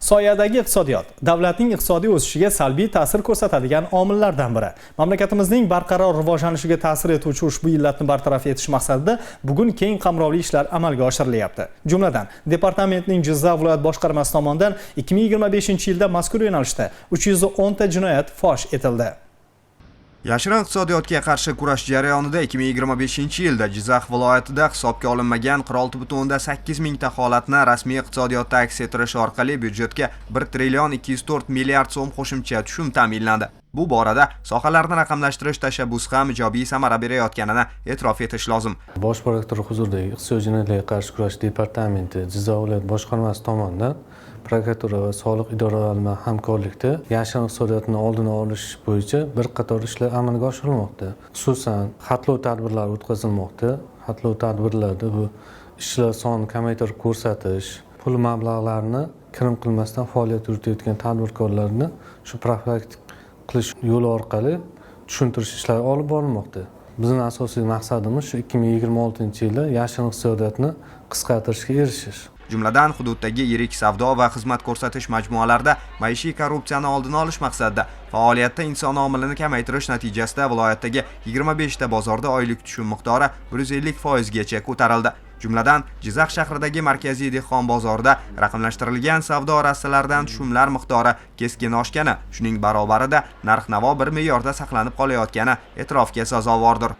Soyadagi iqtisodiyot davlatning iqtisodiy o'sishiga salbiy ta'sir ko'rsatadigan omillardan biri. Mamlakatimizning barqaror rivojlanishiga ta'sir etuvchi ushbu illatni bartaraf etish maqsadida bugun keng qamrovli ishlar amalga oshirilyapti. Jumladan, departamentning Jizzax viloyat boshqarmasi tomonidan 2025-yilda mazkur yo'nalishda 310 ta jinoyat fosh etildi. Yashirin iqtisodiyotga qarshi kurash jarayonida 2025-yilda Jizzax viloyatida hisobga olinmagan 46,8 mingta holatni rasmiy iqtisodiyotda aks ettirish orqali byudjetga 1 trillion 204 milliard so'm qo'shimcha tushum ta'minlandi. Bu borada sohalarni raqamlashtirish tashabbusi ham ijobiy samara berayotganini e'tirof etish lozim. Bosh prokuratura huzuridagi Iqtisodiy jinoyatlarga qarshi kurash departamenti Jizzax viloyat boshqarmasi tomonidan prokuratura va soliq idoralari bilan hamkorlikda yashirin iqtisodiyotni oldini olish bo'yicha bir qator ishlar amalga oshirilmoqda. Xususan, xatlov tadbirlari o'tkazilmoqda. Xatlov tadbirlarida bu ishchilar sonini kamaytirib ko'rsatish, pul mablag'larini kirim qilmasdan faoliyat yuritayotgan tadbirkorlarni shu profilaktik qilish yo'li orqali tushuntirish ishlari olib borilmoqda. Bizning asosiy maqsadimiz shu 2026-yilda yashirin iqtisodiyotni qisqartirishga erishish. Jumladan, hududdagi yirik savdo va xizmat ko'rsatish majmualarida maishiy korrupsiyani oldini olish maqsadida faoliyatda inson omilini kamaytirish natijasida viloyatdagi 25 ta bozorda oylik tushum miqdori 150% gacha ko'tarildi. Jumladan, Jizzax shahridagi markaziy dehqon bozorida raqamlashtirilgan savdo rastalaridan tushumlar miqdori keskin oshgani, shuning barobarida narx-navo bir me'yorda saqlanib qolayotgani e'tirofga sazovordir.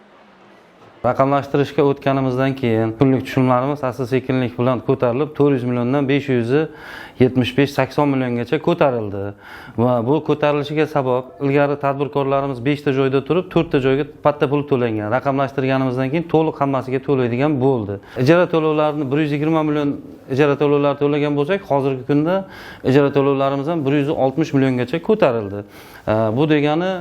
Raqamlashtirishga o'tganimizdan keyin kunlik tushumlarimiz asta sekinlik bilan ko'tarilib, 400 milliondan 575-80 milliongacha ko'tarildi. Va bu ko'tarilishiga sabab ilgari tadbirkorlarimiz 5 ta joyda turib, 4 ta joyga patta pul to'langan. Raqamlashtirganimizdan keyin to'liq hammasiga to'laydigan bo'ldi. Ijara to'lovlarini 120 million ijara to'lovlari to'lagan bo'lsak, hozirgi kunda ijara to'lovlarimiz ham 160 milliongacha ko'tarildi. Bu degani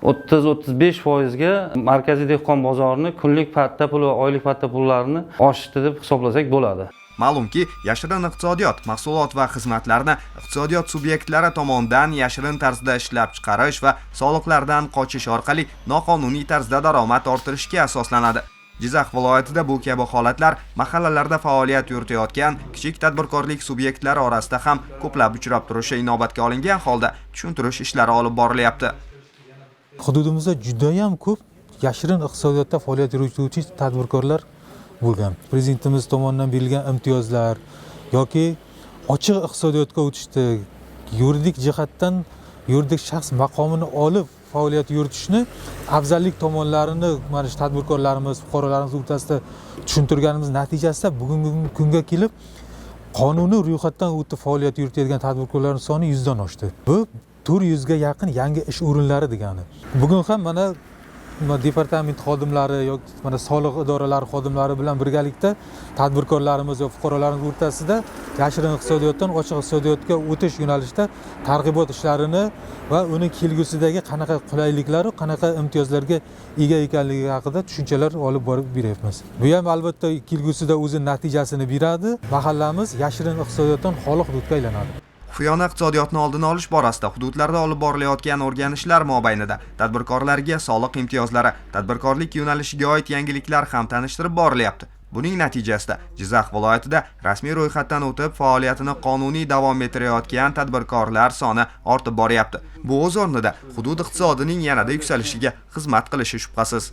30-35%ga markaziy dehqon bozorini kunlik patta puli va oylik patta pullarini oshdi deb hisoblasak bo'ladi. Ma'lumki, yashirin iqtisodiyot mahsulot va xizmatlarni iqtisodiyot subyektlari tomonidan yashirin tarzda ishlab chiqarish va soliqlardan qochish orqali noqonuniy tarzda daromad orttirishga asoslanadi. Jizzax viloyatida bu kabi holatlar mahallalarda faoliyat yuritayotgan kichik tadbirkorlik subyektlari orasida ham ko'plab uchrab turishi inobatga olingan holda tushuntirish ishlari olib borilyapti. Hududimizda judayam ko'p yashirin iqtisodiyotda faoliyat yurituvchi tadbirkorlar bo'lgan. Prezidentimiz tomonidan berilgan imtiyozlar yoki ochiq iqtisodiyotga o'tishdi, yuridik jihatdan yuridik shaxs maqomini olib faoliyat yuritishni afzallik tomonlarini mana shu tadbirkorlarimiz, fuqarolarimiz o'rtasida tushuntirganimiz natijasida bugungi kunga kelib qonuniy ro'yxatdan o'tib faoliyat yuritadigan tadbirkorlarning soni 100dan oshdi. Bu 400ga yaqin yangi ish o'rinlari degani. Bugun ham mana departament xodimlari yoki mana soliq idoralari xodimlari bilan birgalikda tadbirkorlarimiz va fuqarolarimiz o'rtasida yashirin iqtisodiyotdan ochiq iqtisodiyotga o'tish yo'nalishida targ'ibot ishlarini va uni kelgusidagi qanaqa qulayliklari, qanaqa imtiyozlarga ega ekanligi haqida tushunchalar olib borib beryapmiz. Bu ham albatta kelgusida o'zini natijasini beradi. Mahallamiz yashirin iqtisodiyotdan xoli hududga aylanadi. Xufiyona iqtisodiyotni oldini olish borasida hududlarda olib borilayotgan o'rganishlar mobaynida tadbirkorlarga soliq imtiyozlari, tadbirkorlik yo'nalishiga oid yangiliklar ham tanishtirib borilyapti. Buning natijasida Jizzax viloyatida rasmiy ro'yxatdan o'tib faoliyatini qonuniy davom ettirayotgan tadbirkorlar soni ortib boryapti. Bu o'z o'rnida hudud iqtisodining yanada yuksalishiga xizmat qilishi shubhasiz.